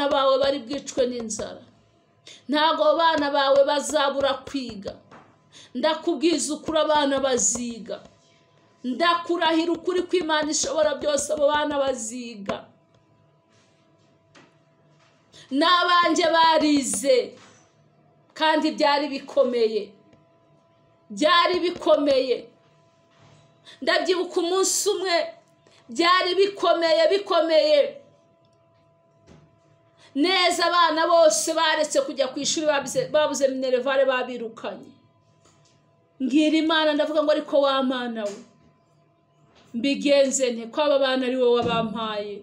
abana bawe bari bwicwe n'inzara, ntago abana bawe bazabura kwiga. Ndakubwiza ukuri, abana baziga. Ndakurahira ukuri kw'Imana ishobora byose, abo bana baziga. N'abanjye barize kandi byari bikomeye, byari bikomeye. Ndabyibuka umunsi umwe byari bikomeye bikomeye neza, abana bose baretse kujya ku ishuri, babuze minerivare, babirukanye. Mbwira Imana ndavuga ngo ariko wa Mana we, mbigenze nte ko aba bana ari wowe wabampaye?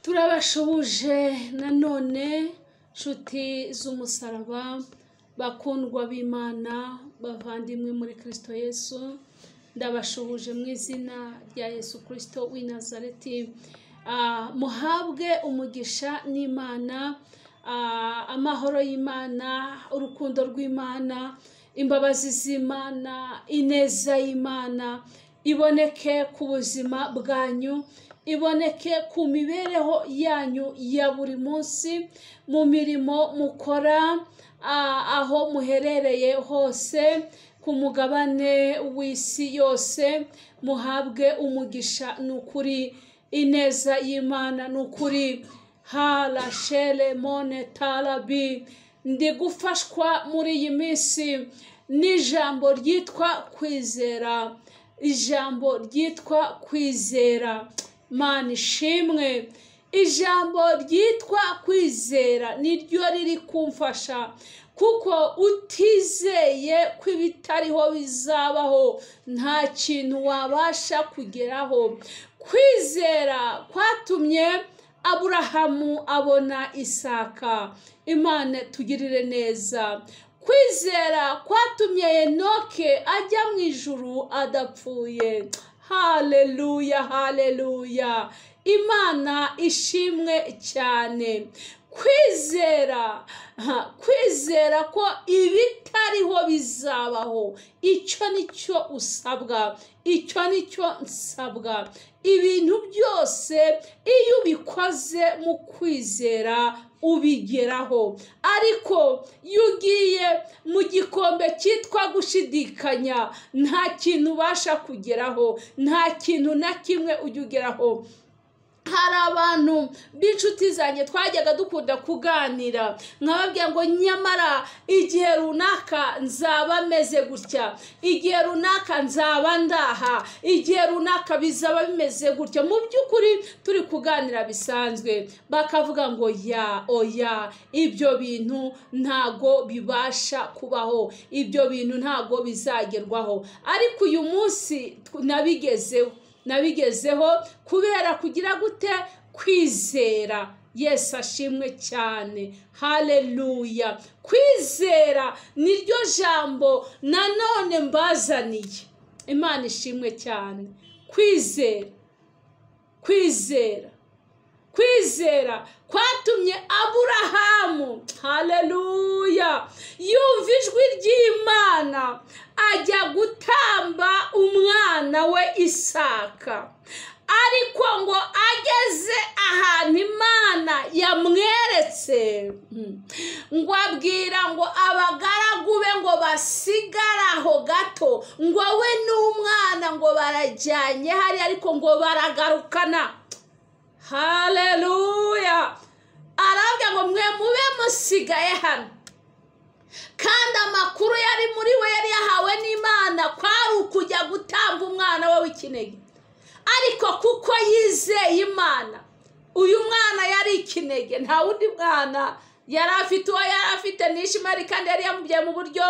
Turabashuhuje nanone nshuti z'umusaraba, bakundwa b'Imana, bavandimwe muri Kristo Yesu. Ndabashuhuje mu izina rya Yesu Kristo w'i Nazareti. Muhabwe umugisha n'Imana, amahoro y'Imana, urukundo rw'Imana, imbabazi z'Imana, ineza y'Imana iboneke ku buzima bwanyu, iboneke ku mibereho yanyu ya buri munsi, mu mirimo mukora, aho muherereye hose ku mugabane w'isi yose. Muhabwe umugisha n'ukuri, ineza y'Imana n'ukuri. Harashele mone tarabi. Ndi gufashwa muri iyi minsi n'ijambo ryitwa kwizera, ijambo ryitwa kwizera. Mana ishimwe, ijambo ryitwa kwizera niryo riri kumfasha, kuko utizeye ko ibitariho bizabaho nta kintu wabasha kugeraho. Kwizera kwatumye Aburahamu abona Isaka. Imana tugirire neza. Kwizera kwatumye Enoke ajya mu ijuru adapfuye. Haleluya, haleluya. Imana ishimwe cyane. Kwizera, kwizera ko ibitariho bizabaho, icyo nicyo usabwa, icyo nicyo nsabwa. Ibintu byose iyo ubikoze mu kwizera ubigeraho, ariko iyo ugiye mu gikombe cyitwa gushidikanya nta kintu ubasha kugeraho, nta kintu na kimwe ujya ugeraho. Hari abantu b'inshuti zanjye twajyaga dukunda kuganira, nkababwira ngo nyamara igihe runaka nzaba meze gutya, igihe runaka nzaba ndaha, igihe runaka bizaba bimeze gutya. Mu by'ukuri turi kuganira bisanzwe, bakavuga ngo ya oya, ibyo bintu ntago bibasha kubaho, ibyo bintu ntago bizagerwaho. Ariko uyu munsi nabigezeho, nabigezeho kubera kugira gute? Kwizera. Yesu ashimwe cyane. Haleluya. Kwizera niryo jambo nanone mbazaniye. Imana ishimwe cyane. Kwizera, kwizera, kwizera kwatumye Aburahamu, haleluya, yumva ijwi ry'Imana ajya gutamba umwana we Isaka. Ariko ngo ageze ahantu Imana yamweretse, ngo abwira ngo abagaragu be ngo basigare aho gato, ngo we n'umwana ngo barajyanye hari, ariko ngo baragarukana. Haleluya. Aravuga ngo mwe mube musigaye hano. Kandi amakuru yari muri we yari yahawe n'Imana kwari ukujya gutamba umwana we w'ikinege, ariko kuko yizeye Imana, uyu mwana yari ikinege, nta wundi mwana yari afite. Uwo yari afite ni Ishimari, kandi yari yamubyaye mu buryo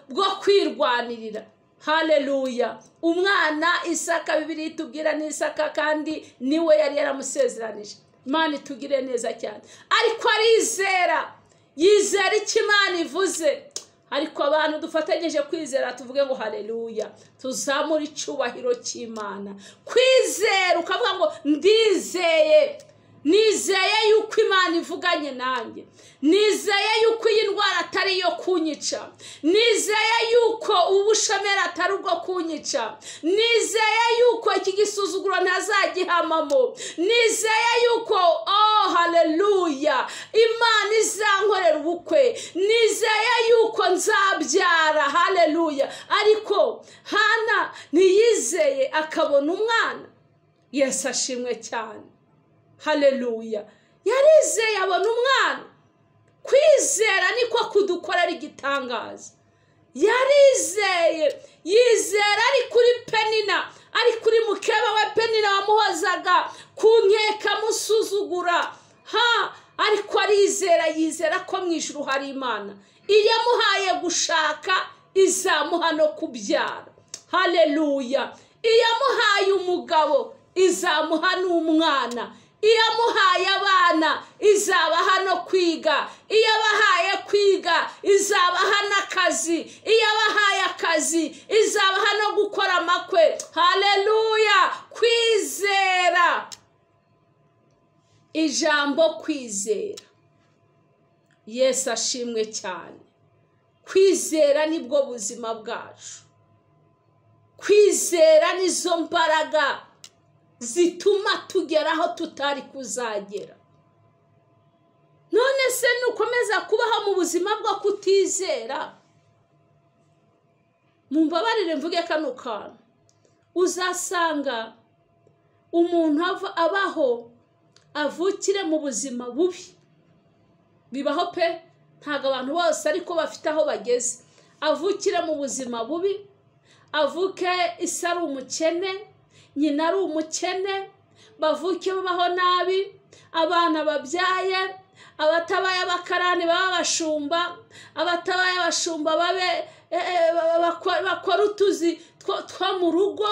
bwo kwirwanirira. Haleluya. Umwana Isaka, Bibiliya itubwira ni Isaka, kandi niwe yari yaramusezeranije. Imana itugire neza cyane. Ariko arizera, yizera icyo Imana ivuze. Ariko abantu dufatanyije kwizera tuvuge ngo haleluya, tuzamure icyubahiro cy'Imana. Kwizera ukavuga ngo ndizeye, nizeye yuko Imana ivuganye nanjye, nizeye yuko iyi ndwara atari iyo kunyica, nizeye yuko ubushomeri atari ubwo kunyica, nizeye yuko iki gisuzuguro ntazagihamamo, nizeye yuko oh haleluya Imana izankorera ubukwe, nizeye yuko nzabyara, haleluya. Ariko Hana ntiyizeye akabona umwana. Yesu ashimwe cyane, haleluya. Yarizeye abona umwana. Kwizera niko kudukorera igitangaza. Yarizeye, yizera ari kuri Penina, ari kuri mukeba we Penina wamuhozaga ku nkeka amusuzugura, ha, ariko arizera, yizera ko mu ijuru hari Imana iyamuhaye gushaka izamuha no kubyara, haleluya. Iyamuhaye umugabo izamuha n'umwana, iyamuhaye abana izabaha no kwiga, iyabahaye kwiga izabaha n'akazi, iyabahaye akazi izabaha no gukora amakwe, haleluya. Kwizera, ijambo kwizera, Yesu ashimwe cyane. Kwizera nibwo buzima bwacu, kwizera nizo mbaraga zituma tugera aho tutari kuzagera. None se nukomeza kubaho mu buzima bwo kutizera, mumbabarire mvuge kano kantu, uzasanga umuntu abaho avukire mu buzima bubi. Bibaho pe, ntabwo abantu bose ariko bafite aho bageze. Avukire mu buzima bubi, avuke isi ari umukene, nyina ari umukene, bavuke babaho nabi, abana babyaye, abatabaye abakarani baba abashumba, abatabaye abashumba babe bakora utuzi two mu rugo,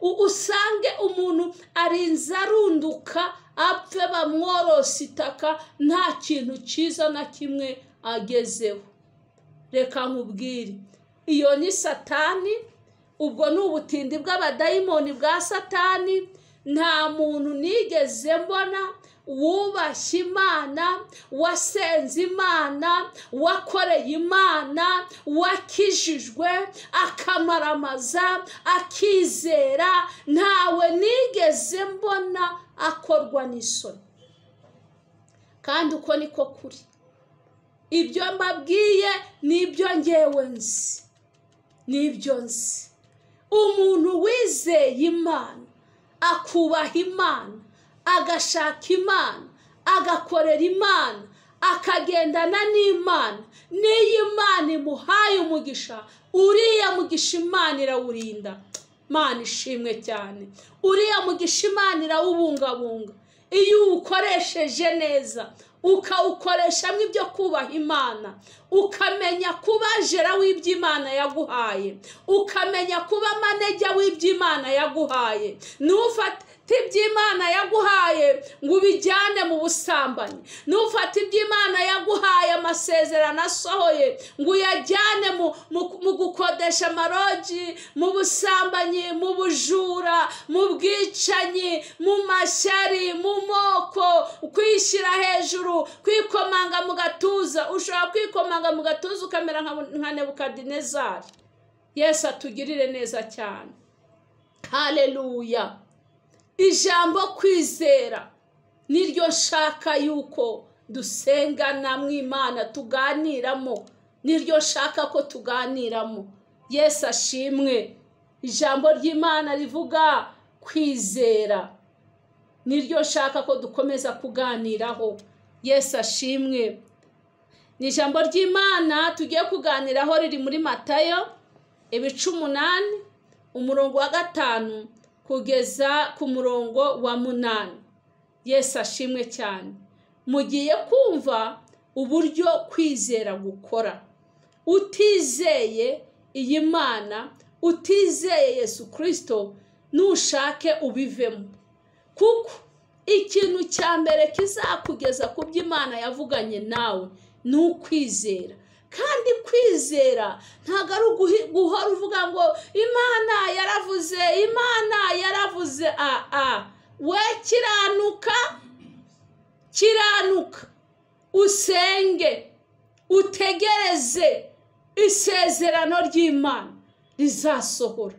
usange umuntu arinze arunduka apfe bamworose itaka, nta kintu cyiza na kimwe agezeho. Reka nkubwire, iyo ni Satani, ubwo ni ubutindi bw'abadayimoni bwa Satani. Nta muntu nigeze mbona wubashye Imana, wasenze Imana, wakoreye Imana, wakijijwe akamaramaza akizera, ntawe nigeze mbona akorwa n'isoni. Kandi uko niko kuri, ibyo mbabwiye nibyo ngewe nzi, nibyo nzi. Umuntu wizeye Imana, akubaha Imana, agashaka Imana, agakorera Imana, akagendana n'Imana, n'iyo Imana imuhaye umugisha, uriya mugisha Imana irawurinda. Imana ishimwe cyane. Uriya mugisha Imana irawubungabunga. Iyo uwukoresheje neza, ukawukoreshamo ibyo kubaha Imana, ukamenya kuba jera w'iby'Imana yaguhaye, ukamenya kuba manejya w'iby'Imana yaguhaye, nufate iby'Imana yaguhaye ngo ubijyane mu busambanyi, nufate iby'Imana yaguhaye amasezerano asohoye ngo uyajyane mu gukodesha amarogi, mu busambanyi, mu bujura, mu bwicanyi, mu mashyari, mu moko, kwishyira hejuru, kwikomanga mu gatuza. Ushobora kwikomanga mu gatuza ukamera nka Nebukadinezari. Yesu atugirire neza cyane, haleluya. Ijambo kwizera niryo nshaka yuko dusengana mu Imana, tuganiramo, niryo nshaka ko tuganiramo. Yesu ashimwe. Ijambo ry'Imana rivuga kwizera niryo nshaka ko dukomeza kuganiraho. Yesu ashimwe. Ni ijambo ry'Imana tugiye kuganiraho riri muri Matayo ibice 8 umurongo wa 5 kugeza ku murongo wa 8. Yesu ashimwe cyane. Mugiye kumva uburyo kwizera gukora. Utizeye iyi Mana, utizeye Yesu Kristo, nushake ubivemo, kuko ikintu cya mbere kizakugeza ku byo Imana yavuganye nawe ni ukwizera. Kandi kwizera ntabwo ari guhora uvuga ngo Imana yaravuze, Imana yaravuze. We kiranuka, kiranuka, usenge, Utegereze isezerano ry'Imana rizasohora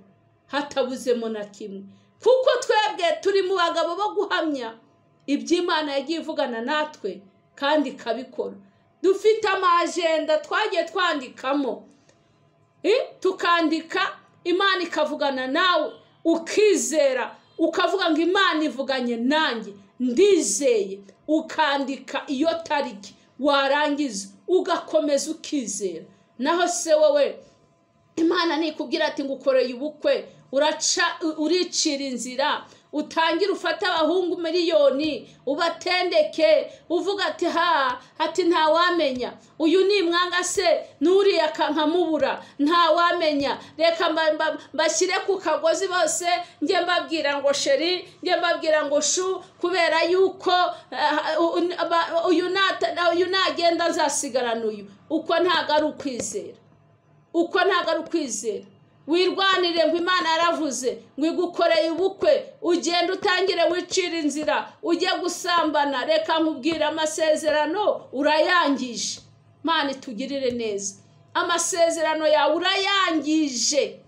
hatabuzemo na kimwe, kuko twebwe turi mu bagabo bo guhamya iby'Imana yagiye ivugana natwe kandi ikabikora. Dufite amajenda twagiye twandikamo, tukandika Imana ikavugana nawe, ukizera ukavuga ngo Imana ivuganye nanjye ndizeye, ukandika iyo tariki, warangiza ugakomeza ukizera. Naho se wowe Imana nikubwira ati ngukoreye ubukwe, uraca uricira inzira, utangira ufata abahungu miliyoni ubatendeke, uvuga ati ha ati ntawamenya uyu ni mwanga se nuriya kankamubura, ntawamenya, reka mbashyire ku kagozi bose, njye mbabwira ngo sheri, njye mbabwira ngo shu, kubera yuko uyu nagenda nzasigarana uyu. Uko ntago ari ukwizera, uko ntago ari ukwizera. Wirwanire ngo Imana yaravuze ngo igukoreye ubukwe, ugenda utangire wicira inzira ujye gusambana, reka nkubwire amasezerano urayangije. Imana itugirire neza. Amasezerano yawe urayangije,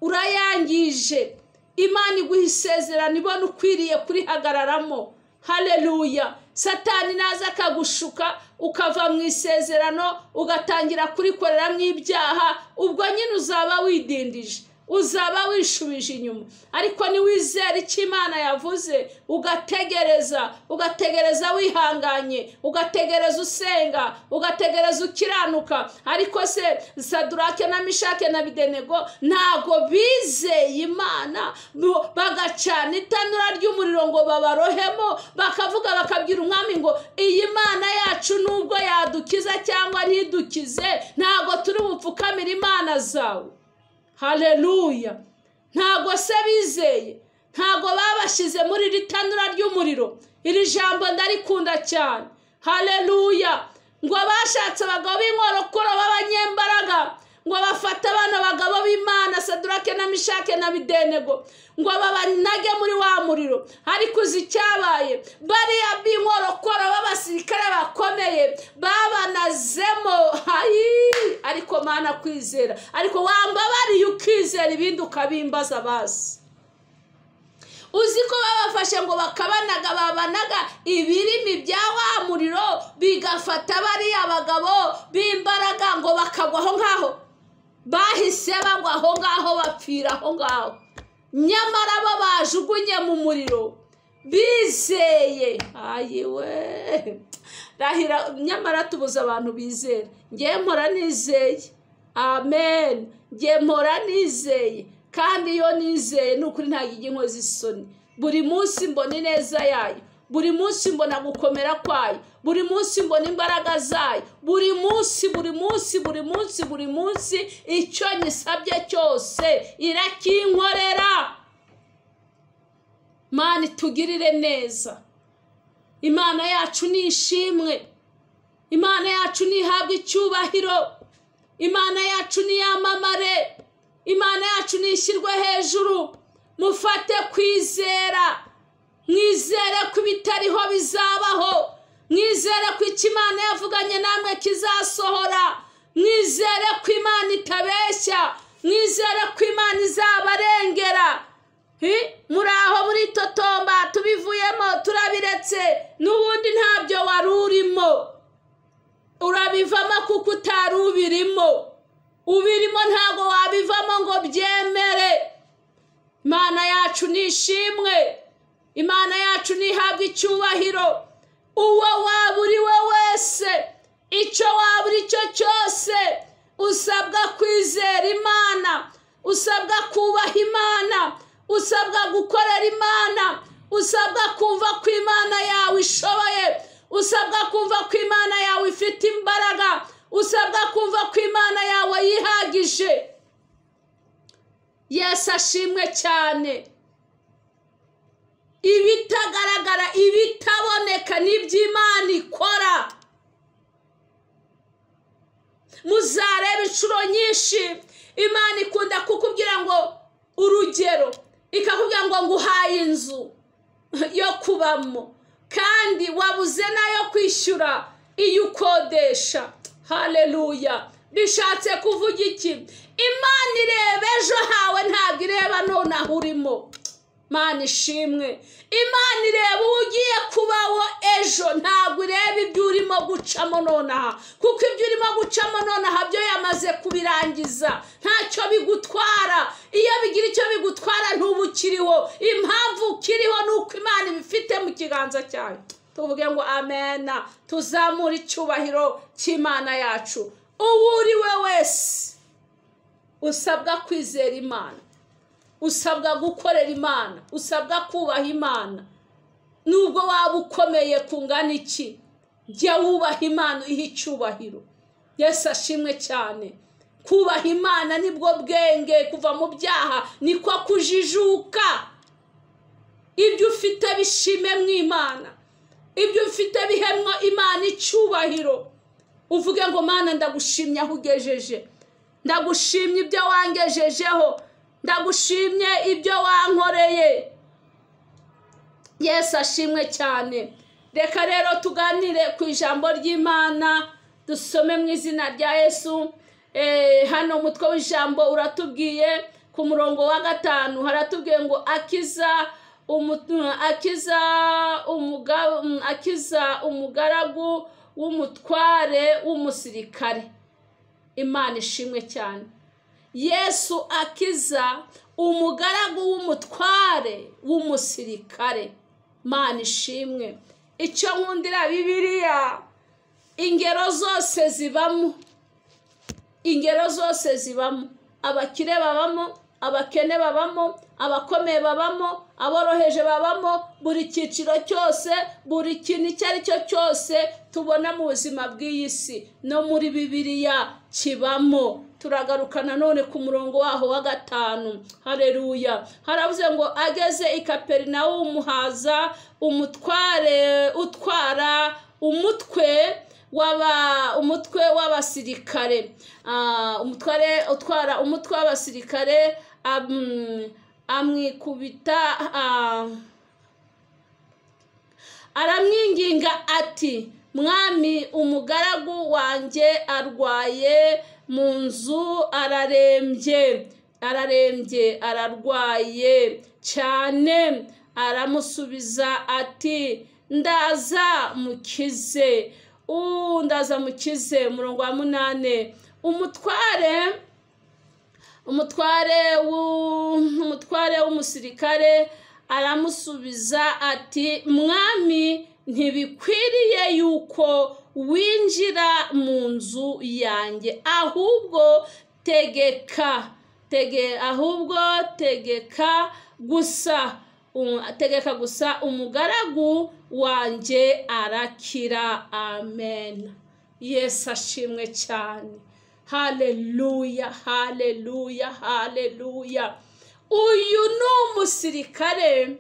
urayangije. Imana iguha isezerano ibona ukwiriye kurihagararamo. Haleluya. Satani naza akagushuka ukava mu isezerano ugatangira kurikoreramo ibyaha, ubwo nyine uzaba widindije, uzaba wishubije inyuma. Ariko niwizera icyo Imana yavuze, ugategereza, ugategereza wihanganye, ugategereza usenga, ugategereza ukiranuka. Ariko se Sadurake na Mishake na Abedenego ntago bizeye Imana, bagacana itanura ry'umuriro ngo babarohemo, bakavuga bakabwira umwami ngo iyi Mana yacu nubwo yadukiza cyangwa ntidukize, ntago turi bupfukamira Imana zawe. Haleluya. Ntago se bizeye, ntago babashize muri iri tanura ry'umuriro. Iri jambo ndarikunda cyane. Haleluya. Ngo bashatse abagabo b'inkorokoro b'abanyembaraga, ngo bafate abana bagabo b'Imana Sadurake na Mishake na Abedenego, ngo babanage muri wa muriro. Ariko uzi icyabaye? Bariya b'inkorokoro b'abasirikare bakomeye babanazemo. Hayi, ariko Mana kwizera, ariko wambabariye ukizera ibindi ukabimbaza basi. Uzi ko babafashe ngo bakabanaga, babanaga ibirimi bya wa muriro bigafata bariya bagabo b'imbaraga ngo bakagwa aho ngaho. Bahise bagwa aho ngaho, bapfira aho ngaho. Nyamara bo bajugunye mu muriro bizeye. Ayiwe, rahira. Nyamara tubuze abantu bizera. Ngiye mpora nizeye. Amen. Ngiye mpora nizeye, kandi iyo nizeye ni ukuri ntabwo ijya inkoza isoni. Buri munsi mbona ineza yayo, buri munsi mbona gukomera kwayo, buri munsi mbona imbaraga zayo, buri munsi, buri munsi, buri munsi, buri munsi icyo nyisabye cyose irakinkorera. Mana itugirire neza. Imana yacu ni ishimwe, Imana yacu nihabwe icyubahiro, Imana yacu niyamamare, Imana yacu nishyirwe hejuru. Mufate kwizera, mwizere ko ibitariho bizabaho, mwizere ko icyo Imana yavuganye namwe kizasohora, mwizere ko Imana itabeshya, mwizere ko Imana izabarengera. Muri aho muri totomba tubivuyemo, turabiretse, n'ubundi ntabyo wari urimo, urabivamo kuko utari ubirimo. Ubirimo ntago wabivamo ngo byemere. Imana yacu ni ishimwe, Imana yacu nihabwe icyubahiro. Uwo waba uri we wese, icyo waba uri cyo cyose, usabwa kwizera Imana, usabwa kubaha Imana, usabwa gukorera Imana, usabwa kumva ko Imana yawe ishoboye, usabwa kumva ko Imana yawe ifite imbaraga, usabwa kumva ko Imana yawe yihagije. Yesu ashimwe cyane. Ibitagaragara, ibitaboneka n'iby'Imana ikora. Muzareba inshuro nyinshi Imana ikunda kukubwira ngo urugero, ikakubwira ngo nguhaye inzu yo kubamo, kandi wabuze nayo kwishyura iyo ukodesha. Haleluya. Bishatse kuvuga iki? Imana ireba ejo hawe, ntabwo ireba nonaha urimo. Imana ishimwe. Imana ireba ugiye kubaho ejo, ntabwo ireba ibyo urimo gucamo nonaha, kuko ibyo urimo gucamo nonaha byo yamaze kubirangiza, ntacyo bigutwara. Iyo bigira icyo bigutwara ntuba ukiriho. Impamvu ukiriho ni uko Imana ibifite mu kiganza cyayo. Tuvuge ngo amena. Tuzamure icyubahiro cy'Imana yacu. Uwo uri we wese usabwa kwizera Imana, usabwa gukorera Imana, usabwa kubaha Imana. Nubwo waba ukomeye kungana iki, jya wubaha Imana, uyihe icyubahiro. Yesu ashimwe cyane. Kubaha Imana nibwo bwenge, kuva mu byaha niko kujijuka. Ibyo ufite bishime mu Imana, ibyo ufite bihemwa Imana icyubahiro. Uvuge ngo Mana ndagushimye aho ugejeje, ndagushimye ibyo wangejejeho, ndagushimye ibyo wankoreye. Yesu ashimwe cyane. Reka rero tuganire ku ijambo ry'Imana, dusome mu izina rya Yesu. Hano umutwe w'ijambo uratubwiye ku murongo wa 5, haratubwiye ngo akiza umugaragu w'umutware w'umusirikare. Imana ishimwe cyane. Yesu akiza umugaragu w'umutware w'umusirikare. Imana ishimwe. Icyo nkundira Bibiliya, ingero zose zibamo, ingero zose zibamo. Abakire babamo, abakene babamo, abakomeye babamo, aboroheje babamo, buri cyiciro cyose, buri kintu icyo ari cyo cyose tubona mu buzima bw'iyi si no muri Bibiliya kibamo. Turagaruka nanone ku murongo waho wa 5. Haleluya. Haravuze ngo ageze i Kaperinawumu haza umutware utwara umutwe w'abasirikare, umutware utwara umutwe w'abasirikare amwikubita, aramwinginga ati mwami, umugaragu wanjye arwaye mu nzu, ararembye ararwaye cyane. Aramusubiza ati ndaza mukize. Ndaza mukize. Umurongo wa 8, umutware w'umusirikare aramusubiza ati mwami, ntibikwiriye yuko winjira mu nzu yanjye, ahubwo tegeka gusa umugaragu wanjye arakira. Amen. Yesu ashimwe cyane. Haleluya, haleluya, haleluya. Uyu ni umusirikare,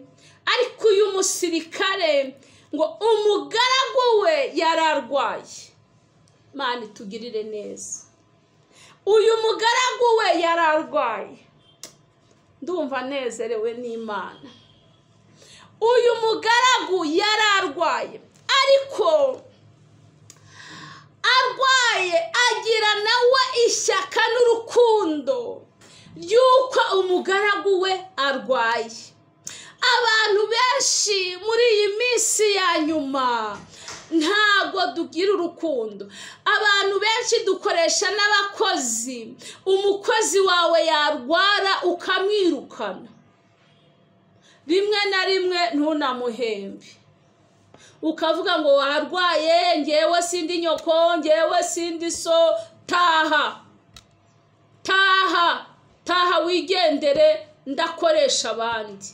ariko uyu musirikare ngo umugaragu we yararwaye. Imana itugirire neza. Uyu mugaragu we yararwaye. Ndumva nezerewe n'Imana. Uyu mugaragu yararwaye, ariko arwaye agira nawe ishyaka n'urukundo ry'uko umugaragu we arwaye. Abantu benshi muri iyi minsi ya nyuma ntabwo dugira urukundo. Abantu benshi dukoresha n'abakozi. Umukozi wawe yarwara ukamwirukana, rimwe na rimwe ntunamuhembe, ukavuga ngo warwaye, ngewe sindi nyoko, ngewe sindi so, taha taha taha wigendere, ndakoresha abandi.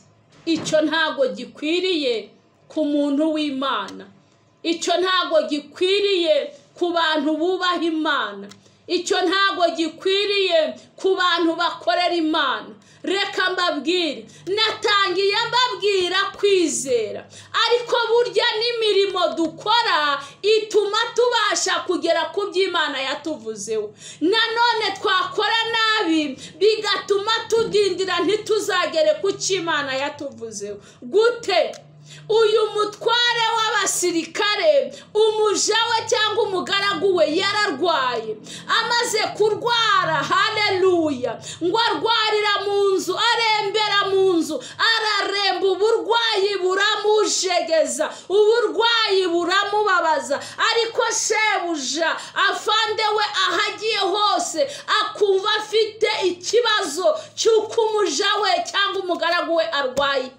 Icyo ntago gikwiriye ku muntu w'Imana, icyo ntago gikwiriye ku bantu bubaha Imana, icyo ntago gikwiriye ku bantu bakorera Imana. Reka mbabwire, natangiye mbabwira kwizera, ariko burya n'imirimo dukora ituma tubasha kugera ku by'Imana yatuvuzeho. Nanone twakora nabi bigatuma tudindira ntituzagere ku cy'Imana yatuvuzeho. Gute? Uyu mutware w'abasirikare, umuja we cyangwa umugaragu we yararwaye. Amaze kurwara, haleluya, ngo arwarira mu nzu, arembera mu nzu, araremba, uburwayi buramujegeza, uburwayi buramubabaza. Ariko shebuja afande we ahagiye hose akumva afite ikibazo cy'uko umuja we cyangwa umugaragu we arwaye.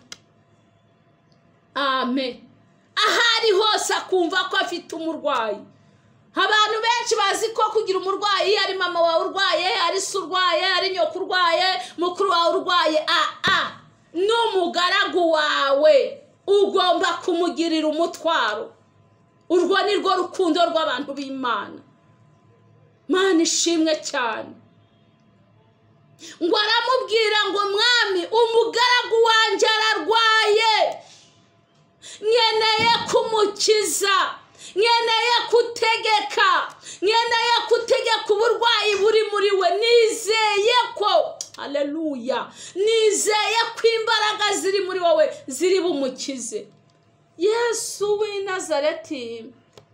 Amen. Ahari hose akumva ko afite umurwayi. Abantu benshi bazi ko kugira umurwayi ari mama wawe urwaye, ari se urwaye, ari nyoko urwaye, mukuru wawe urwaye. N'umugaragu wawe ugomba kumugirira umutwaro. Urwo ni rwo rukundo rw'abantu b'Imana. Mana ishimwe cyane. Ngo aramubwira ngo mwami, umugaragu wanjye ararwaye, nkeneye kumukiza, nkeneye kutegeka, nkeneye kutegeka uburwayi buri muri we. Nizeye ko, haleluya, nizeye ko imbaraga ziri muri wowe ziri bumukize. Yesu w'i Nazareti,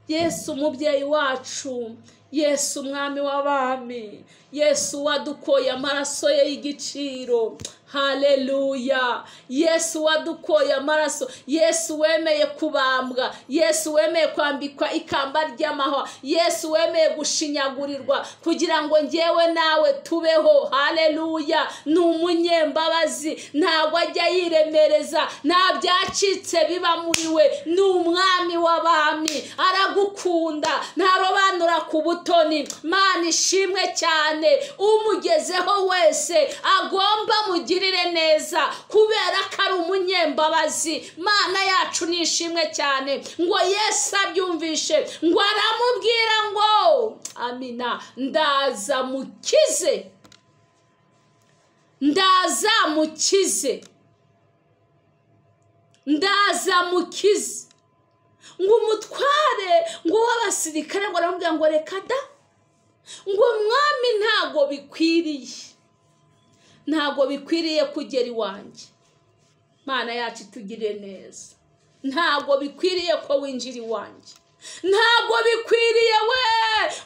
Yesu umubyeyi wacu, Yesu umwami w'abami, Yesu wadukoye amaraso ye y'igiciro. Haleluya. Yesu wadukoye amaraso, Yesu wemeye kubambwa, Yesu wemeye kwambikwa ikamba ry'amahwa, Yesu wemeye gushinyagurirwa kugira ngo njyewe nawe tubeho. Haleluya. Ni umunyembabazi, ntabwo ajya yiremereza, nta byacitse biba muri we. Ni umwami w'abami, aragukunda, ntarobanura ku butoni. Mana ishimwe cyane. Umugezeho wese agomba mugirire neza kubera ko ari umunyembabazi. Mana yacu ni ishimwe cyane. Ngo Yesu abyumvishe, ngo aramubwira ngo amina, ndaza mukize, ndaza mukize, ndaza mukize. Ngo umutware ngo w'abasirikare ngo aramubwira ngo reka da, ngo mwami ntago bikwiriye, ntago bikwiriye kugera iwanjye. Mana yacu itugirire neza. Ntago bikwiriye ko winjira iwanjye, ntago bikwiriye. We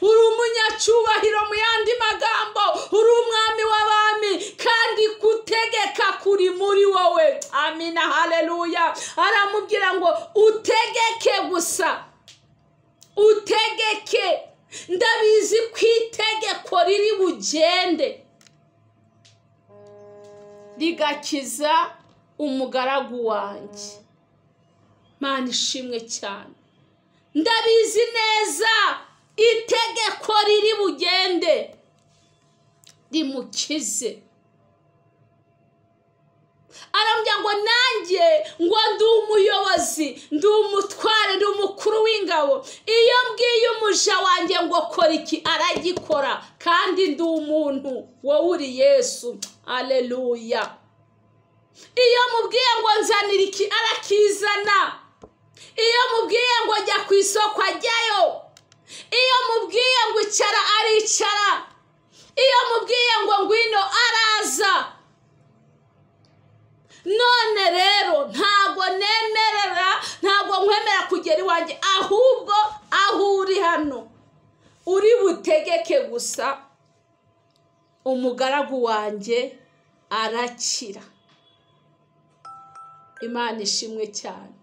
uri umunyacyubahiro, mu yandi magambo uri umwami w'abami, kandi kutegeka kuri muri wowe. Amina, haleluya. Aramubwira ngo utegeke gusa, utegeke. Ndabizi ko itegeko riri bugende rigakiza umugaragu wanjye. Mana ishimwe cyane. Ndabizi neza itegeko riri bugende rimukize. Arambwira ngo nanjye ngo ndi umuyobozi, ndi umutware, ndi umukuru w'ingabo. Iyo mbwiye umuja wanjye ngo kora iki, aragikora, kandi ndi umuntu, wowe uri Yesu. Haleluya. Iyo mubwiye ngo nzanira iki, arakizana. Iyo mubwiye ngo jya ku isoko, ajyayo. Iyo mubwiye ngo icara, aricara. Iyo mubwiye ngo ngwino, araza. None rero ntago nemerera, ntago nkwemera kugera iwanjye, ahubwo aho uri hano uri butegeke gusa, umugaragu wanjye arakira. Imana ishimwe cyane.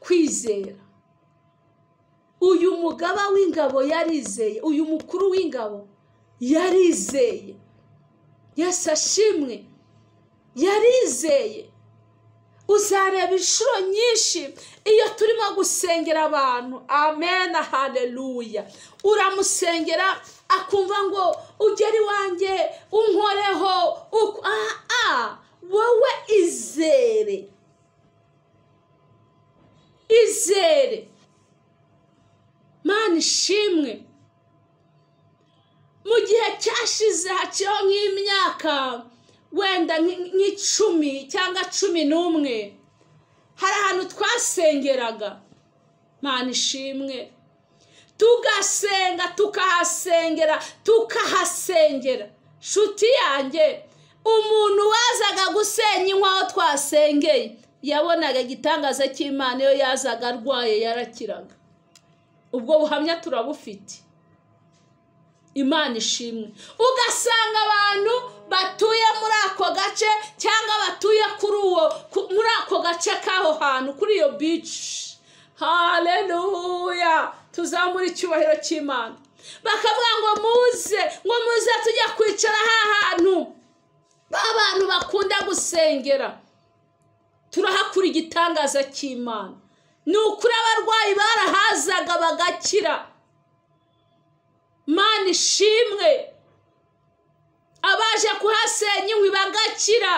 Kwizera. Uyu mugaba w'ingabo yarizeye, uyu mukuru w'ingabo yarizeye. Yesu ashimwe. Yarizeye. Uzareba inshuro nyinshi iyo turimo gusengera abantu, amen, haleluya, uramusengera akumva ngo ugere iwanjye unkoreho, wowe izere, izere. Mana ishimwe. Mu gihe cyashize haciyeho nk'imyaka wenda nk'icumi cyangwa 11, hari ahantu twasengeraga. Mana ishimwe. Tugasenga, tukahasengera, tukahasengera. Nshuti yanjye, umuntu wazaga gusenya inkwi aho twasengeye Yabonaga igitangaza cy'Imana, iyo yazaga arwaye yarakiraga. Ubwo buhamya turabufite. Imana ishimwe. Ugasanga abantu batuye muri ako gace cyangwa batuye kuri uwo muri ako gace k'aho hantu kuri iyo beach. Haleluya, tuzamura icyubahiro cy'Imana. Bakavuga ngo muze, ngo muze tujya kwicara ha hantu abantu bakunda gusengera, turahakura igitangaza cy'Imana. Ni ukuri abarwayi barahazaga bagakira. Mana ishimwe. Abaje kuhasenya inkwi bagakira,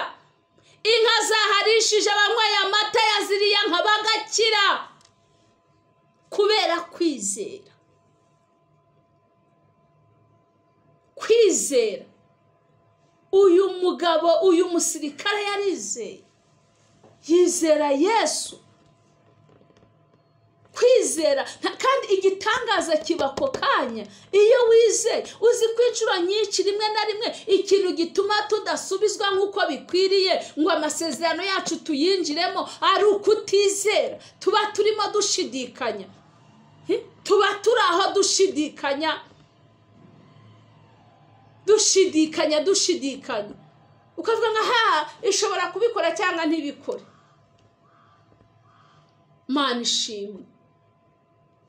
inka zaharishije abanyweye amata ya ziriya nka bagakira, kubera kwizera. Kwizera. Uyu mugabo, uyu musirikare yarizeye, yizera Yesu. Kwizera kandi igitangaza kiba ako kanya iyo wizeye. Uzi ko inshuro nyinshi rimwe na rimwe ikintu gituma tudasubizwa nk'uko bikwiriye ngo amasezerano yacu tuyinjiremo ari ukutizera. Tuba turimo dushidikanya, tuba turi aho dushidikanya, dushidikanya, dushidikanya, ukavuga nka ha ishobora kubikora cyangwa ntibikore. Mana ishimwe.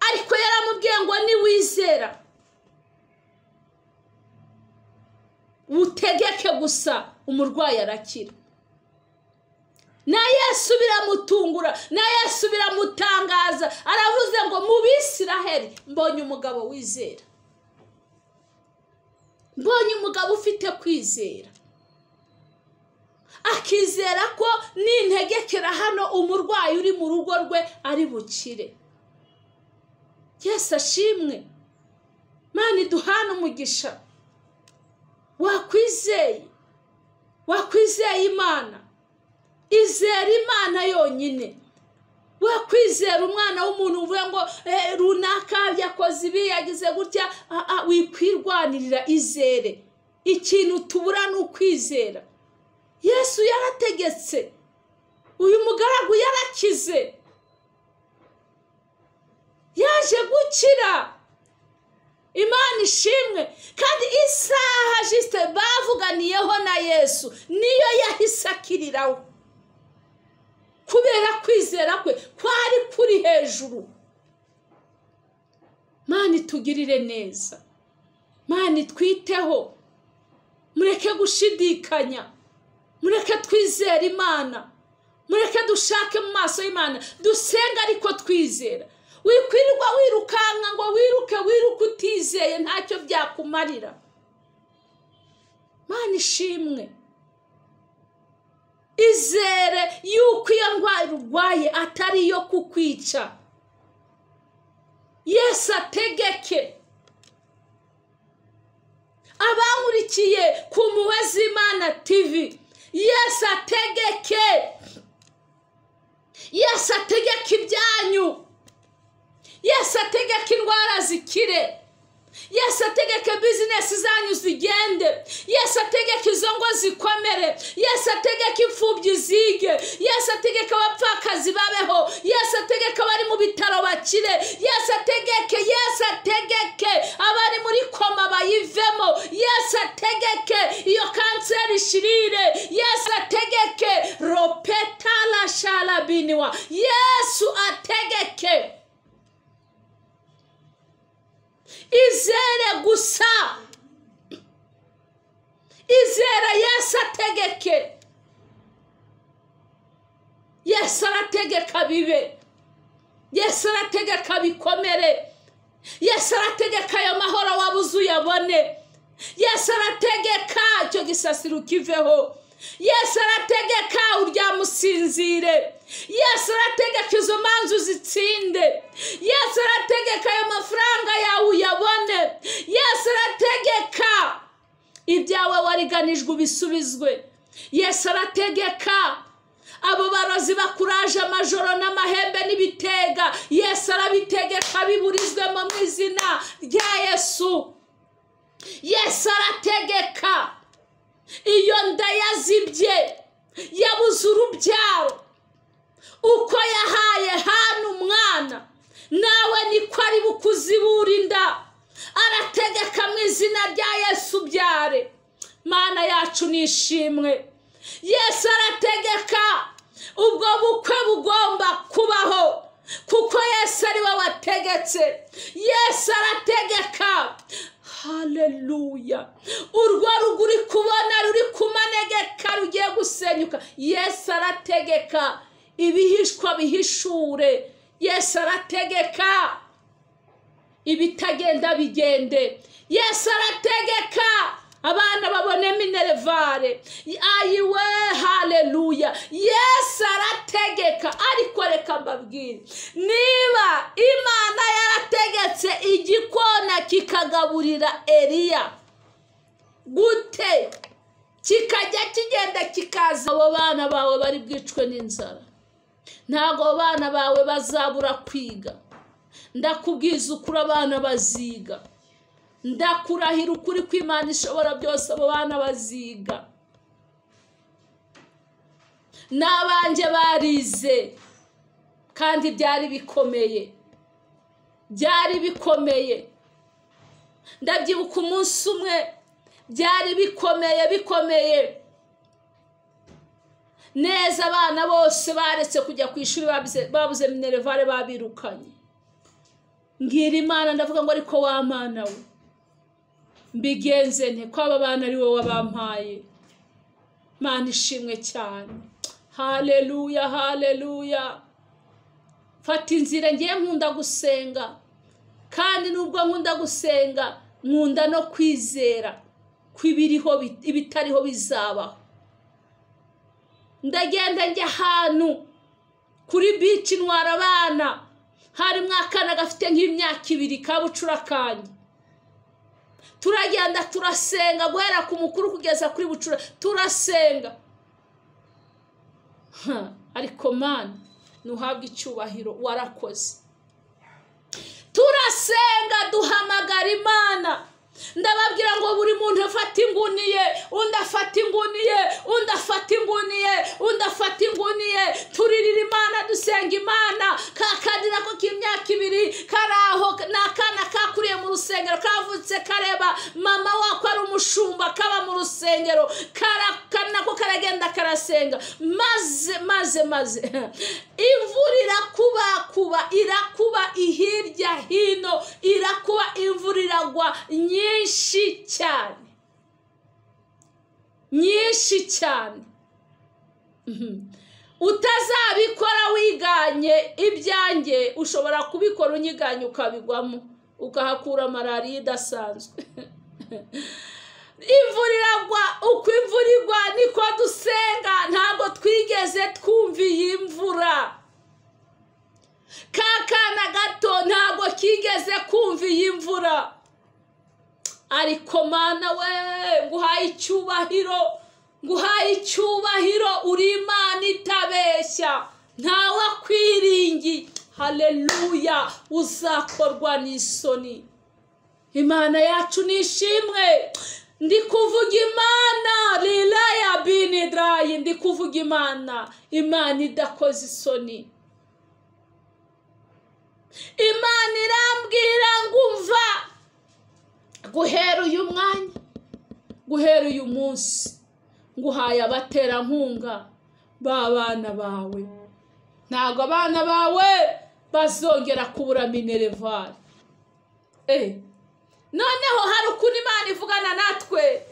Ariko yaramubwiye ngo niwizera utegeke gusa umurwayi arakira. Na Yesu biramutungura, na Yesu biramutangaza. Aravuze ngo mu Bisiraheli mbonye umugabo wizera, mbonye umugabo ufite kwizera, akizera ko nintegekera hano umurwayi uri mu rugo rwe ari bukire. Yesu ashimwe. Mana iduhane umugisha. Wakwizeye, wakwizeye Imana, izera Imana yonyine. Wakwizera umwana w'umuntu uvuga ngo runaka yakoze ibi, yagize gutya, wikwirwanirira, izere. Ikintu tubura ni ukwizera. Yesu yarategetse, uyu mugaragu yarakize, yaje gukira. Imana ishimwe. Kandi isaha jisite bavuganiyeho na Yesu niyo yahise akiriraho, kubera kwizera kwe kwari kuri hejuru. Mana itugirire neza, Mana itwiteho, mureke gushidikanya, mureke twizere Imana, mureke dushake mu maso y'Imana, dusenga ariko twizera. Wikwirirwa wirukanka ngo wiruke wiruke utizeye, ntacyo byakumarira. Mana ishimwe. Izere yuko iyo ndwara urwaye atari iyo kukwica. Yesu ategeke. Abankurikiye ku Mpuhwe z'Imana TV, Yesu ategeke. Yesu ategeke ibyanyu. Yesu ategeke indwara zikire. Yesu ategeke bizinesi zanyu zigende. Yesu ategeke izo ngo zikomere. Yesu ategeke imfubyi zige. Yesu ategeke abapfakazi babeho. Yesu ategeke abari mu bitaro bakire. Yesu ategeke, Yesu ategeke abari muri koma bayivemo. Yesu ategeke iyo kanseri ishirire. Yesu ategeke ropetala shalabiniwa. Yesu ategeke. Izere gusa, izere Yesu ategeke. Yesu arategeka bibe, Yesu arategeka bikomere, Yesu arategeka ayo mahoro wabuze uyabone, Yesu arategeka icyo gisasiro ukiveho, Yesu arategeka uryamusinzire, Yesu arategeka izo manzu zitsinde, Yesu arategeka ayo mafaranga yawe uyabone, Yesu arategeka ibyawe wariganijwe ubisubizwe, Yesu arategeka abo barozi bakuraje amajoro n'amahembe n'ibitega, Yesu arabitegeka biburizwemo mu izina rya Yesu. Yesu arategeka iyo nda yazibye yabuze urubyaro, Uko yahaye Hana umwana, nawe niko ari bukuzibura inda. Arategeka mu izina rya Yesu byare. Mana yacu nishimwe. Yesu arategeka ubwo bukwe bugomba kubaho, kuko Yesu ari we wategetse. Yesu arategeka. Haleluya. Urwo rugo uri kubona ruri kumanegeka rugiye gusenyuka, Yesu arategeka ibihishwa bihishure. Yesu arategeka ibitagenda bigende. Yesu arategeka abana babone minerevare. Ayiwe, haleluya. Yesu arategeka. Ariko reka mbabwire, niba Imana yarategetse igikona kikagaburira Eliya gute, kikajya kigenda kikaza, abo bana bawe bari bwicwe n'inzara, ntago abana bawe bazabura kwiga. Ndakubwiza ukuri, abana baziga. Ndakurahira ukuri kw'Imana ishobora byose, abo bana baziga. N'abanjye barize, kandi byari bikomeye, byari bikomeye. Ndabyibuka umunsi umwe byari bikomeye bikomeye neza. Abana bose baretse kujya ku ishuri, babuze minerevare, babirukanye. Mbwira Imana, ndavuga ngo ariko wa Mana we, mbigenze nte ko aba bana ari wowe wabampaye? Mana ishimwe cyane. Haleluya, haleluya. Fata inzira. Ngiye nkunda gusenga, kandi nubwo nkunda gusenga nkunda no kwizera ko ibiriho ibitariho bizabaho. Ndagenda njya ahantu kuri bici, ntwara abana, harimo akana gafite nk'imyaka 2 kabucura kanjye. Turagenda turasenga guhera ku mukuru kugeza kuri bucura, turasenga. Ariko Mana ntuhabwe icyubahiro, warakoze. Turasenga duhamagara Imana. Ndababwira ngo buri muntu afata inguni ye, undi afata inguni ye, undi afata inguni ye, undi afata inguni ye. Turirira Imana, dusenga Imana. Kakandi nako k'imyaka 2 karaho, ni akana kakuriye mu rusengero, kavutse kareba mama wako ari umushumba, kaba mu rusengero, nako karagenda karasenga. Maze maze maze imvura irakubakuba, irakuba ihirya hino, irakuba, imvura iragwa nyinshi cyane, nyinshi cyane. Utazabikora wiganye ibyanjye, ushobora kubikora unyiganye ukabigwamo, ukahakura malariya idasanzwe. Imvura iragwa, uko imvura igwa niko dusenga. Ntabwo twigeze twumva iyi mvura. Kakana gato ntabwo kigeze kumva iyi mvura. Ariko Mana we, nguhaye icyubahiro, nguhaye icyubahiro, uri Imana itabeshya, ntawe akwiringiye. Haleluya. Uzakorwa n'isoni. Imana yacu nishimwe. Ndi kuvuga Imana lilaya binidrayi, ndi kuvuga Imana, Imana idakoze isoni. Imana irambwira ngo umva, guhera uyu mwanya, guhera uyu munsi, nguhaye abaterankunga b'abana bawe. Ntabwo abana bawe bazongera kubura minerevare. Noneho hari ukuntu Imana ivugana natwe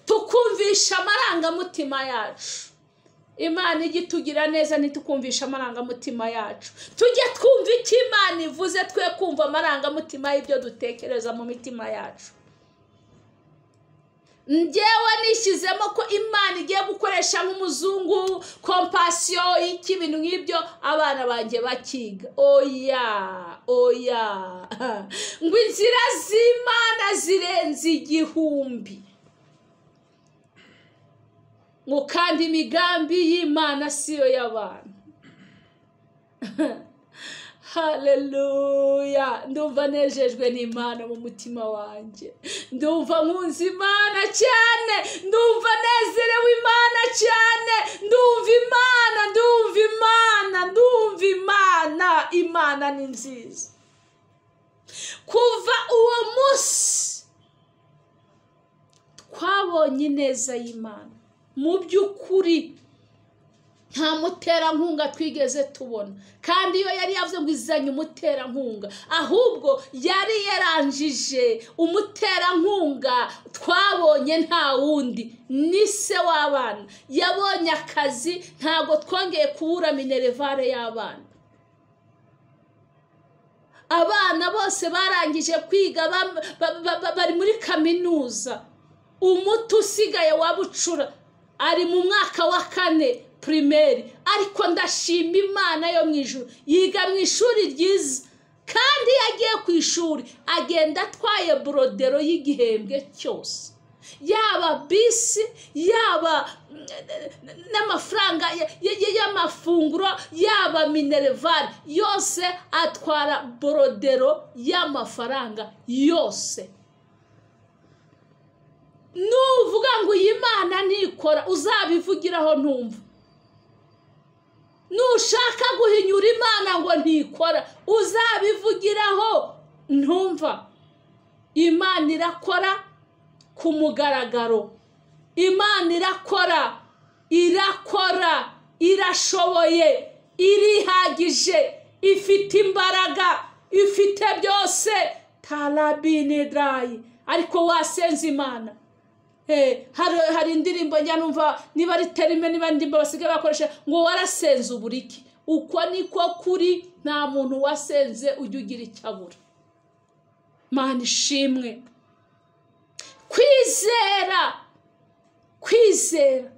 tukumvisha amarangamutima yacu. Imana ijya itugira neza ntitukumvisha amarangamutima yacu. Tujye twumva icyo Imana ivuze, twe kumva amarangamutima y'ibyo dutekereza mu mitima yacu. Njyewe nishyizemo ko Imana igiye gukoresha nk'umuzungu, kompasiyo, iki ibintu nk'ibyo, abana banjye bakiga. Oya, oya. Ngo inzira z'Imana zirenze 1000. Ngo kandi imigambi y'Imana siyo y'abantu. Haleluya! Ndumva nejejwe n'Imana mu mutima wanjye, ndumva nkunze Imana cyane, ndumva nezerewe Imana cyane, ndumva Imana, ndumva Imana, ndumva Imana. Imana ni nziza. Kuva uwo munsi twabonye ineza y'Imana. Mu by'ukuri nta muterankunga twigeze tubona, kandi iyo yari yavuze ngo izanye umuterankunga, ahubwo yari yaranjije umuterankunga twabonye nta wundi, ni se w'abana. Yabonye akazi, ntabwo twongeye kubura minerivare y'abana. Abana bose barangije kwiga, bari muri kaminuza. Umuti usigaye wa bucura ari mu mwaka wa 4 primaire, ariko ndashima Imana yo mu ijuru, yiga mu ishuri ryiza, kandi yagiye ku ishuri agenda atwaye borodero y'igihembwe cyose, yaba bisi, yaba n'amafaranga y'amafunguro, yaba minerivare yose, atwara borodero y'amafaranga yose. Nuvuga ngo iyi Mana ntikora, uzabivugiraho ntumva. Nushaka guhinyura Imana ngo ntikora, uzabivugiraho ntumva. Imana irakora ku mugaragaro, Imana irakora, irakora, irashoboye, irihagije, ifite imbaraga, ifite byose. Tarabine drayi. Ariko wasenze Imana. Hari indirimbo njya numva, niba ari terime, niba indirimbo basigaye bakoresha ngo warasenze uburiki. Uko niko kuri, nta muntu wasenze ujya ugira icyo abura. Mana ishimwe. Kwizera, kwizera.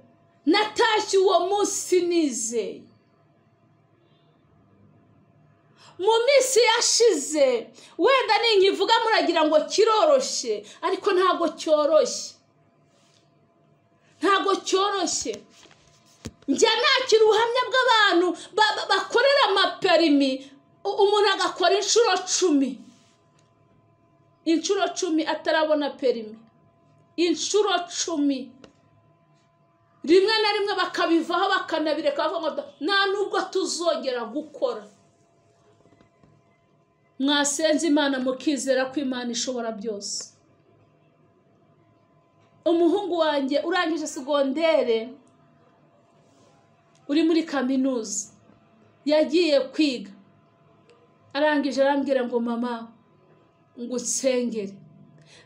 Natashye uwo munsi nizeye. Mu minsi yashize, wenda ninkivuga muragira ngo kiroroshye, ariko ntabwo cyoroshye, ntabwo cyoroshye. Njya nakira ubuhamya bw'abantu bakorera amaperimi, umuntu agakora inshuro 10, inshuro 10 atarabona perimi, inshuro 10. Rimwe na rimwe bakabivaho bakanabireka, bavuga ngo nta nubwo tuzongera gukora. Mwasenze Imana mukizera ko Imana ishobora byose. Umuhungu wanjye urangije segondere, uri muri kaminuza, yagiye kwiga, arangije arambwira ngo mama ngo usengere.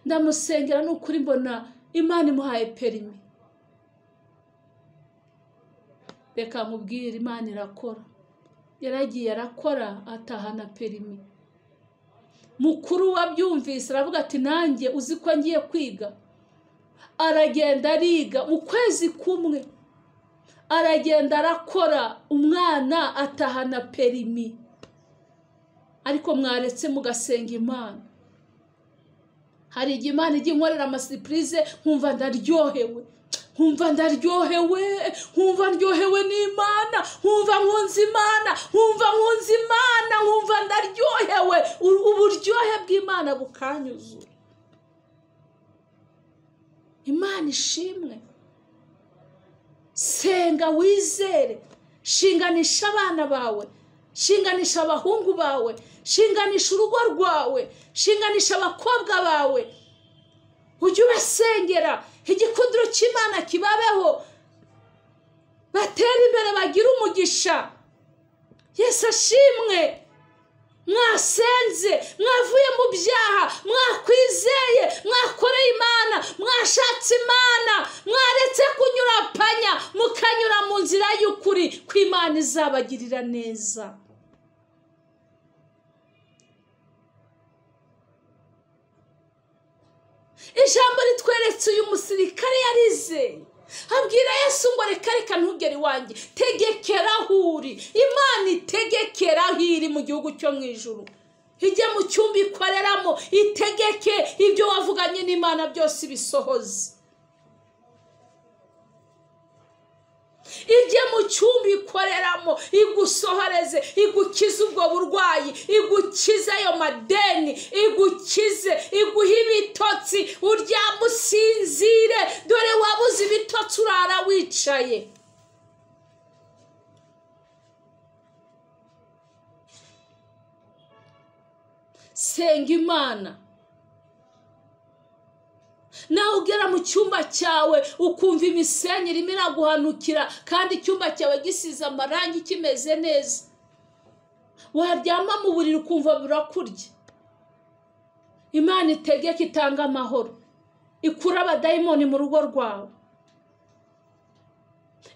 Ndamusengera, n'ukuri mbona Imana imuhaye perimi. Reka nkubwire, Imana irakora. Yaragiye arakora, atahana perimi. Mukuru wabyumvise aravuga ati nanjye uzi ko ngiye kwiga. Aragenda ariga mu kwezi kumwe, aragenda arakora, umwana atahana perimi. Ariko mwaretse mugasenga Imana. Hari igihe Imana ijya inkorera amasipurize, nkumva ndaryohewe, nkumva ndaryohewe, nkumva ndyohewe n'Imana, nkumva nkunze Imana, nkumva nkunze Imana, nkumva ndaryohewe. Uburyohe bw'Imana bukanyuzura. Imana ishimwe. Senga wizere, shinganisha abana bawe, shinganisha abahungu bawe, shinganisha urugo rwawe, shinganisha abakobwa bawe. Ujye ubasengera, igikundiro cy'Imana kibabeho, batere imbere, bagire umugisha. Yesu ashimwe. Mwasenze, mwavuye mu byaha, mwakwizeye, mwakoreye Imana, mwashatse Imana, mwaretse kunyura panya, mukanyura mu nzira y'ukuri, ko Imana izabagirira neza. Ijambo ritweretse uyu musirikare yarizeye, abwira Yesu ngo reka reka ntugere iwanjye, tegekera aho uri. Imana itegekera aho iri mu gihugu cyo mu ijuru, ijye mu cyumba ikoreramo, itegeke ibyo wavuganye n'Imana byose ibisohoze. Ijye mu cyumba ikoreramo, igusohoreze, igukize ubwo burwayi, igukize ayo madeni, igukize, iguhe ibitotsi, uryame usinzire. Dore wabuze ibitotsi urara wicaye. Senga Imana. Nawe ugera mu cyumba cyawe ukumva imisenyi irimo iraguhanukira, kandi icyumba cyawe gisize amarangi kimeze neza, waryama mu buriri ukumva birakurya. Imana itegeka itanga amahoro, ikura abadayimoni mu rugo rwawe,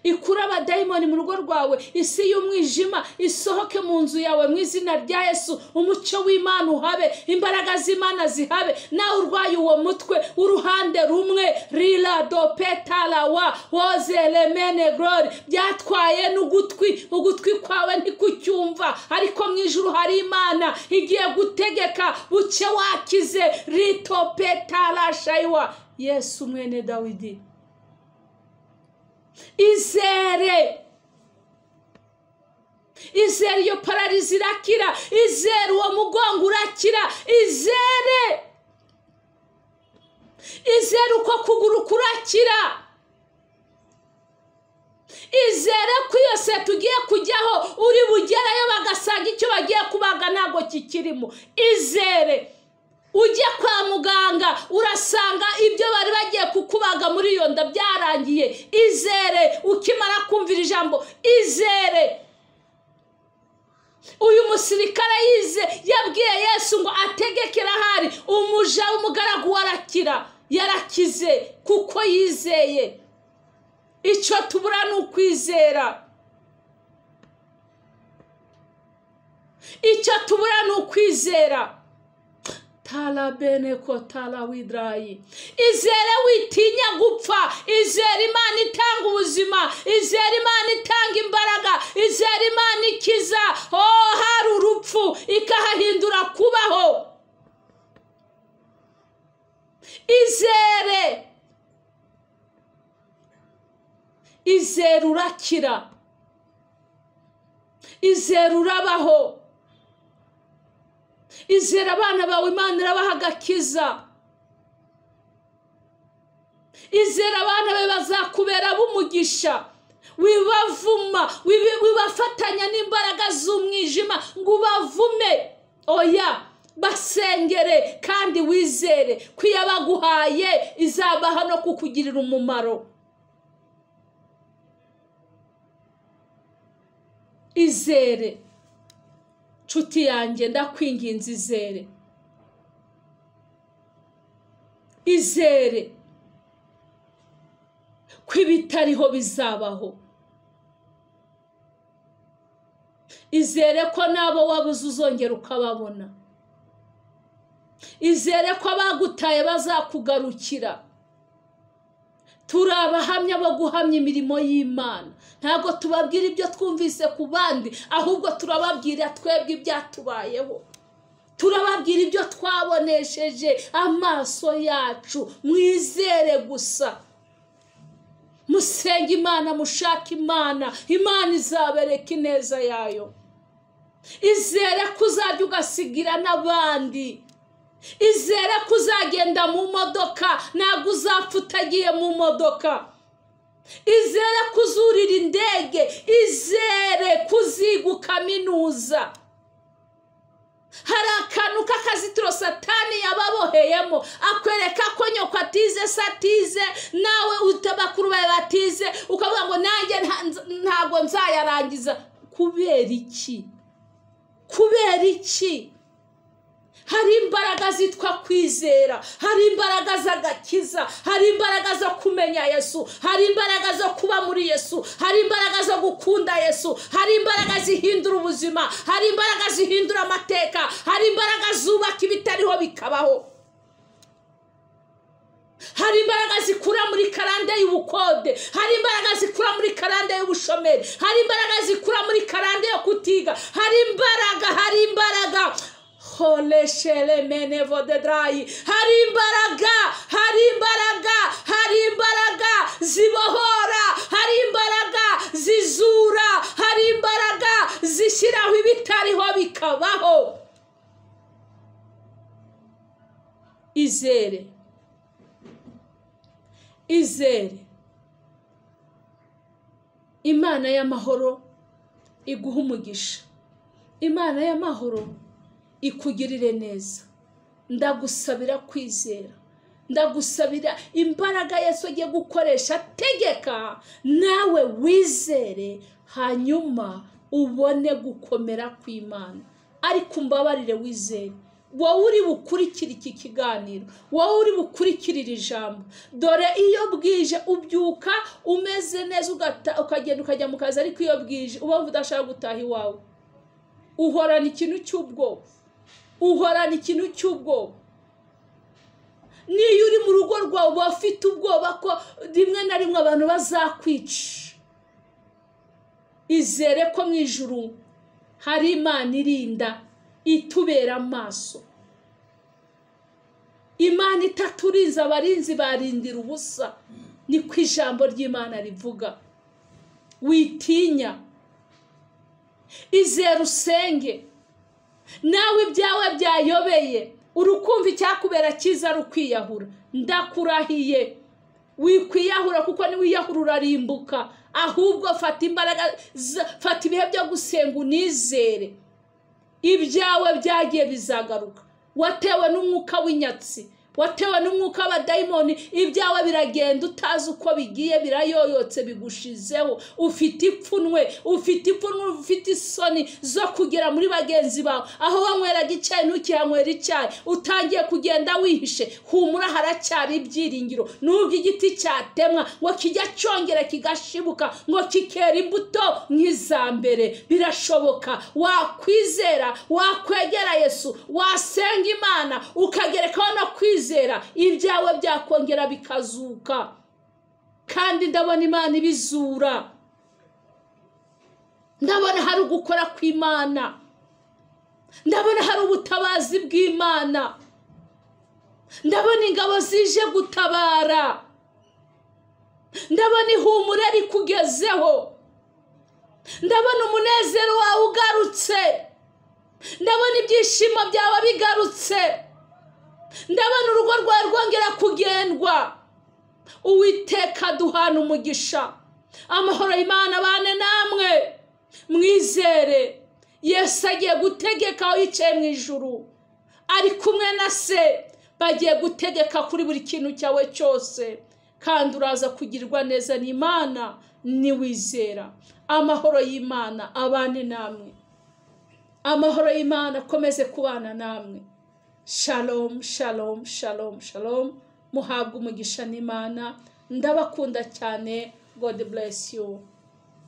ikura abadayimoni mu rugo rwawe, isi y'umwijima isohoke mu nzu yawe mu izina rya Yesu. Umucyo w'Imana uhabe, imbaraga z'Imana zihabe. Nawe urwaye uwo mutwe uruhande rumwe, rila dopetalawa wozelemene glory, byatwaye n'ugutwi, ugutwi kwawe ntikucyumva, ariko mu ijuru hari Imana igiye gutegeka buke wakize. Ritopetalashaiwa Yesu mwene Dawidi. Izere, izere iyo pararizi irakira, izere uwo mugongo urakira, izere, izere uko kuguru kurakira, izere ko iyo se tugiye kujyaho uri bugerayo bagasanga icyo bagiye kubaga ntabwo kikirimo. Izere ujye kwa muganga urasanga ibyo bari bagiye kukubaga muri iyo nda byarangiye. Izere ukimara kumvira ijambo, izere. Uyu musirikare yize yabwiye Yesu ngo ategekera ahari umuja w'umugaragu warakira, yarakize kuko yizeye. Icyo tubura ni ukwizera, icyo tubura ni ukwizera. Talabeneko talawidrayi. Izere witinya gupfa, izere Imana itanga ubuzima, izere Imana itanga imbaraga, izere Imana ikiza. Oh, hari urupfu ikahahindura kubaho. Izere, izere urakira, izere urabaho, izere abana bawe Imana irabaha agakiza, izere abana bawe bazakubera b'umugisha. Wibavuma, wibafatanya n'imbaraga z'umwijima ngo ubavume. Oya, basengere kandi wizere ko iyo baguhaye izabaha no kukugirira umumaro. Izere nshuti yanjye, ndakwinginze, izere, izere ko ibitariho bizabaho. Izere ko nabo wabuze uzongera ukababona. Izere ko abagutaye bazakugarukira. Turi abahamya bo guhamya imirimo y'Imana. Ntabwo tubabwira ibyo twumvise ku bandi, ahubwo turababwira twebwe ibyatubayeho, turababwira ibyo twabonesheje amaso yacu. Mwizere gusa, musenge Imana, mushake Imana, Imana izabereka ineza yayo. Izere ko uzajya ugasigira n'abandi. Izere ko uzagenda mu modoka, ntabwo uzapfa utagiye mu modoka. Izere ko uzurira indege, izere ko uziga kaminuza. Hari akantu k'akazitiro Satani yababoheyemo, akwereka ko nyoko atize, se atize, nawe bakuru bawe batize, ukavuga ngo nanjye ntabwo nzayarangiza. Kubera iki? Kubera iki? Hari imbaraga zitwa kwizera, hari imbaraga z'agakiza, hari imbaraga zo kumenya Yesu, hari imbaraga zo kuba muri Yesu, hari imbaraga zo gukunda Yesu, hari imbaraga zihindura ubuzima, hari imbaraga zihindura amateka, hari imbaraga zubaka ibitariho bikabaho, hari imbaraga zikura muri karande y'ubukode, hari imbaraga zikura muri karande y'ubushomeri, hari imbaraga zikura muri karande yo kutiga, hari imbaraga, hari imbaraga. Hari imbaraga, hari imbaraga, hari imbaraga zibohora, hari imbaraga bikabaho. Izere, izere Imana y'amahoro iguha umugisha, Imana y'amahoro ikugirire neza. Ndagusabira kwizera, ndagusabira imbaraga Yesu agiye gukoresha ategeka, nawe wizere, hanyuma ubone gukomera kw'Imana. Ariko umbabarire wizere, wowe uri bukurikira iki kiganiro, wowe uri bukurikira iri jambo, dore iyo bwije ubyuka umeze neza, ukagenda ukajya mu kazi, ariko iyo bwije uba udashaka gutaha iwawe, uhorana ikintu cy'ubwoba, uhorana ikintu cy'ubwoba. Niyo uri mu rugo rwawe uba ufite ubwoba ko rimwe na rimwe abantu bazakwica. Izere ko mu ijuru hari Imana irinda, itubera amaso. Imana itaturinze abarinzi barindira ubusa, niko ijambo ry'Imana rivuga. Witinya, izere usenge. Nawe ibyawe byayobeye, urukumva icyakubera cyiza rukwiyahura, ndakurahiye wikwiyahura, kuko niwiyahura urarimbuka. Ahubwo fata imbaraga, fata ibihe byo gusenga unizere, ibyawe byagiye bizagaruka. Watewe n'umwuka w'inyatsi, watewe n'umwuka w'abadayimoni, ibyawe biragenda utazi uko bigiye, birayoyotse, bigushizeho. Ufite ipfunwe, ufite ipfunwe, ufite isoni zo kugera muri bagenzi bawe. Aho wanyweraga icyayi ntukihanywera icyayi, utangiye kugenda wihishe. Humura, haracyari ibyiringiro. Nubwo igiti cyatemwa ngo kijya cyongera kigashibuka, ngo kikera imbuto nk'iza mbere, birashoboka. Wakwizera, wakwegera Yesu, wasenga Imana, ukagerekaho no kwizera, ibyawe byakongera bikazuka. Kandi ndabona Imana ibizura, ndabona hari ugukora kw'Imana, ndabona hari ubutabazi bw'Imana, ndabona ingabo zije gutabara, ndabona ihumure rikugezeho, ndabona umunezero wawe ugarutse, ndabona ibyishimo byawe bigarutse, ndabona urugo rwawe rwongera kugendwa. Uwiteka duhana umugisha, amahoro y'Imana abane namwe. Mwizere Yesu agiye gutegeka aho yicaye mu ijuru, ari kumwe na se, bagiye gutegeka kuri buri kintu cyawe cyose, kandi uraza kugirirwa neza n'Imana niwizera. Amahoro y'Imana abane namwe, amahoro y'Imana akomeze kubana namwe. Shalom, shalom, shalom, shalom. Muhabwe umugisha n'Imana. Ndabakunda cyane. God bless you.